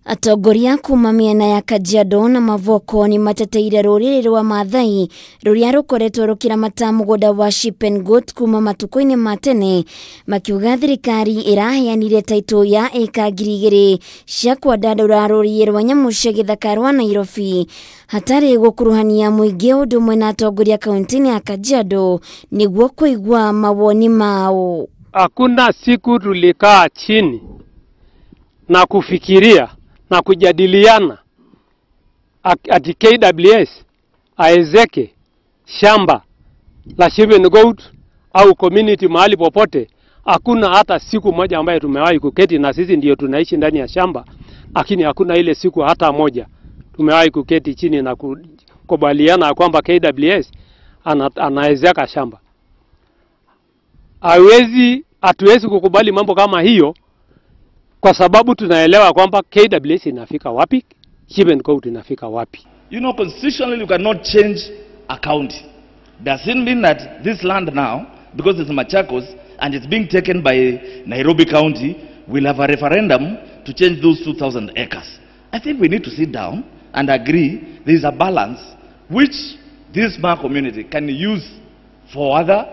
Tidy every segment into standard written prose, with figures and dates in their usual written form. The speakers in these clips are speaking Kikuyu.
Atongoria kuma mĩena ya Kajiado na Mavoko nĩ mateteire rũrĩrĩ rwa Maathai rũrĩa rũkoretwo rũkĩramata mũgũnda wa Sheep and Goat kuma matukũ-inĩ ma tene, makiuga thirikari ĩraheanire taitũ ya ĩka 2000 cia kwandandũra rũriĩ rwa nyamũ cia gĩthaka rwa Nairobi hatarĩ gũkuruhania mũingĩ ũndũ ũmwe na atongoria kaunti-inĩ ya Kajiado nĩguo kũigua mawoni mao. Hakuna siku tulikaa chini na kufikiria na kujadiliana ati KWS aezeke shamba la Sheep and Goat au community mahali popote. Hakuna hata siku moja ambayo tumewahi kuketi, na sisi ndio tunaishi ndani ya shamba, lakini hakuna ile siku hata moja tumewahi kuketi chini na kukubaliana kwamba KWS anaezeka shamba. Hatuwezi kukubali mambo kama hiyo, kwa sababu tunaelewa kwamba KWS inafika wapi, Sheep and Goat inafika wapi. You know, constitutionally you cannot change a county. Doesn't mean that this land now, because it's Machakos and it's being taken by Nairobi County, will have a referendum to change those 2,000 acres. I think we need to sit down and agree there is a balance which this Maa community can use for other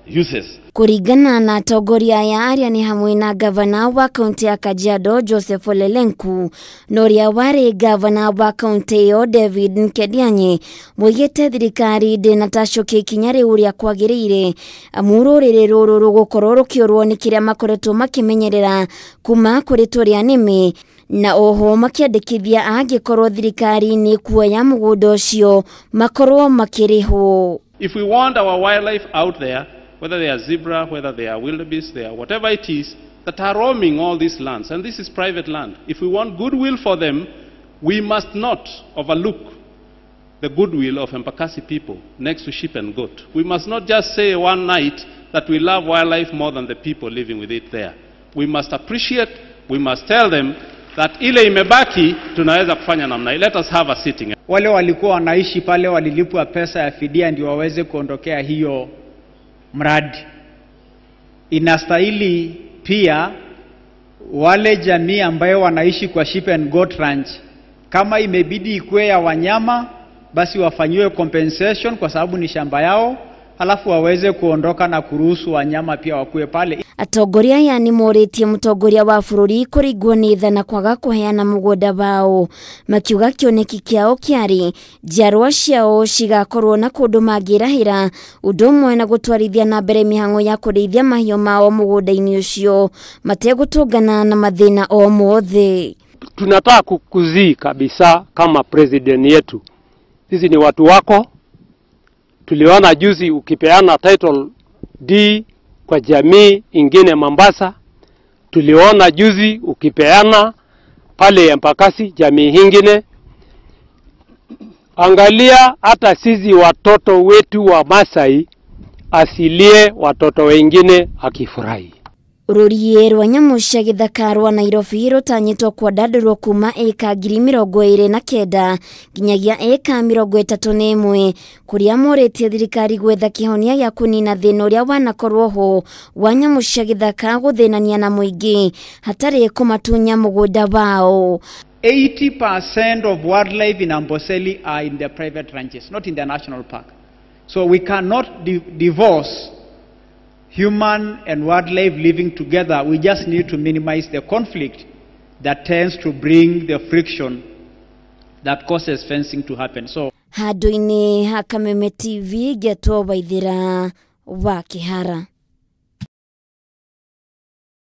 uses. Kuringana na atongoria aya arĩa nĩ hamwe na gavana wa kaunti ya Kajiado Joseph Ole Lenku na ũrĩa warĩ gavana wa kaunti ĩyo David Nkedianye, moigĩte thirikari ndĩnatacũkia ikinya rĩu ũrĩa kwagĩrĩire, amu rũrĩrĩ rũrũ rũgũkorwo rũkĩũrwo nĩ kĩrĩa makoretwo makĩmenyerera kuma kũrĩ tũrĩa nĩmĩ, na oho makĩandĩkithia angĩkorwo thirikari nĩ kuoya mũgũnda ũcio makorwo makĩrĩhwo. If we want our wildlife out there, whether they are zebra, whether they are wildebeest, they are whatever it is, that are roaming all these lands, and this is private land. If we want goodwill for them, we must not overlook the goodwill of Embakasi people next to Sheep and Goat. We must not just say one night that we love wildlife more than the people living with it there. We must appreciate, we must tell them that ile imebaki tunaweza kufanya namna hii. Let us have a sitting. Wale walikuwa wanaishi pale walilipwa pesa ya fidia ndio waweze kuondokea hiyo mradi. Inastahili pia wale jamii ambayo wanaishi kwa Sheep and Goat Ranch, kama imebidi ikue ya wanyama, basi wafanyiwe compensation kwa sababu ni shamba yao, halafu waweze kuondoka na kuruhusu wanyama pia wakue pale. Atongoria aya nĩ morĩtie mũtongoria wa bũrũri kũringwo nĩ tha na kwaga kũheana mũgũnda wao, makiuga kĩoneki kĩao kĩarĩ njiarwa ciao cigakorwo na kũndũ mangĩrahĩra, ũndũ ũmwe na gũtwarithia na mbere mĩhang'o ya kũrĩithia mahiũ mao mũgũnda-inĩ ũcio mategũtũngana na mathĩna o mothe. Tunataka kukuzii kabisa kama president yetu. Sisi ni watu wako. Tuliona juzi ukipeana title D kwa jamii ingine Mombasa. Tuliona juzi ukipeana pale Embakasi jamii ingine. Angalia hata sisi watoto wetu wa Masai asilie watoto wengine akifurahi. Rũriĩ rwa nyamũ cia gĩthaka rwa Nairobi rũtanyĩtwo kwandandũrwo kuma ĩka 29,000 nginyagia ĩka 31, kũrĩa morĩtie thirikari gwetha kĩhonia gĩa kũnina thĩna ũrĩa wanakorwo ho wa nyamũ cia gĩthaka gũthĩnania na mũingĩ hatarĩ kũmatunya mũgũnda wao. 80% of wildlife in Amboseli are in the private ranches, not in the national park. So we cannot divorce human and wildlife living together. We just need to minimize the conflict that tends to bring the friction that causes fencing to happen. So handũ-inĩ ha Kameme TV ngetwo Waithĩra wa Kĩhara.